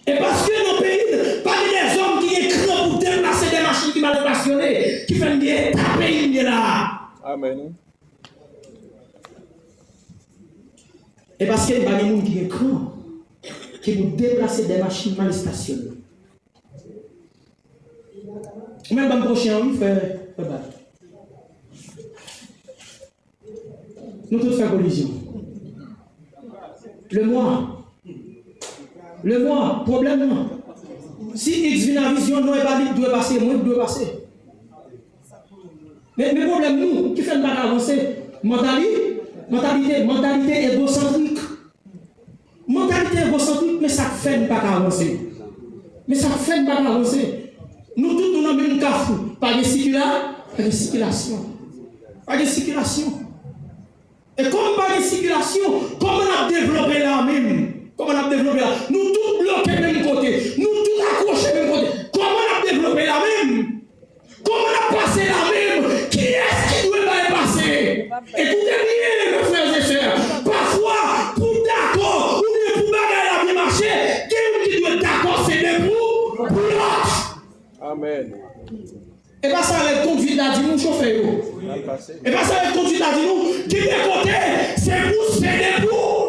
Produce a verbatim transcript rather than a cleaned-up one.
E paske nan peyi n, pa gen dèzòm ki gen kran pou deplase de machin ki mal estasyone, ki fè n gen eta peyi n ye la a. Amèn. E paske n pa gen moun ki gen kran, ki pou deplase de machin mal estasyone. Ou menm ban m pwochen an, wi, frè, frè Bal. Nou tout fè kolizyon. Lemwa. Lemwa, pwoblèm nan. Si X vin a vizyon, non, e pa li k dwe pase, mwen k dwe pase. Men, men pwoblèm nou, ki fè n pa ka avanse, mantali, mantalite, mantalite egosantrik. Mantalite egosantrik, men sa k fè n pa ka avanse. Men sa k fè n pa ka avanse. Nou tout nou nan menm kafou. Pa gen sikila, pa gen sikilasyon. Pa gen sikilasyon. E kòm pa gen sikilasyon, kòman n ap devlope la menm? Kòman n ap devlope la? Nou tout bloke menm kote. Nou tout akwoche menm kote. Kòman n ap devlope la menm? Kòman n ap pase la menm? Kiyès ki dwe bay pase? Ekoute byen, mes frères et sœurs. Pafwa, pou dakò, oubyen pou bagay la byen mache, gen youn ki dwe dakò sede pou, pou lòt. Amèn. E pa sa règ kondwit la di nou, chofè yo. E pa sa règ kondwit la di nou, gen de kote, se pou sede pou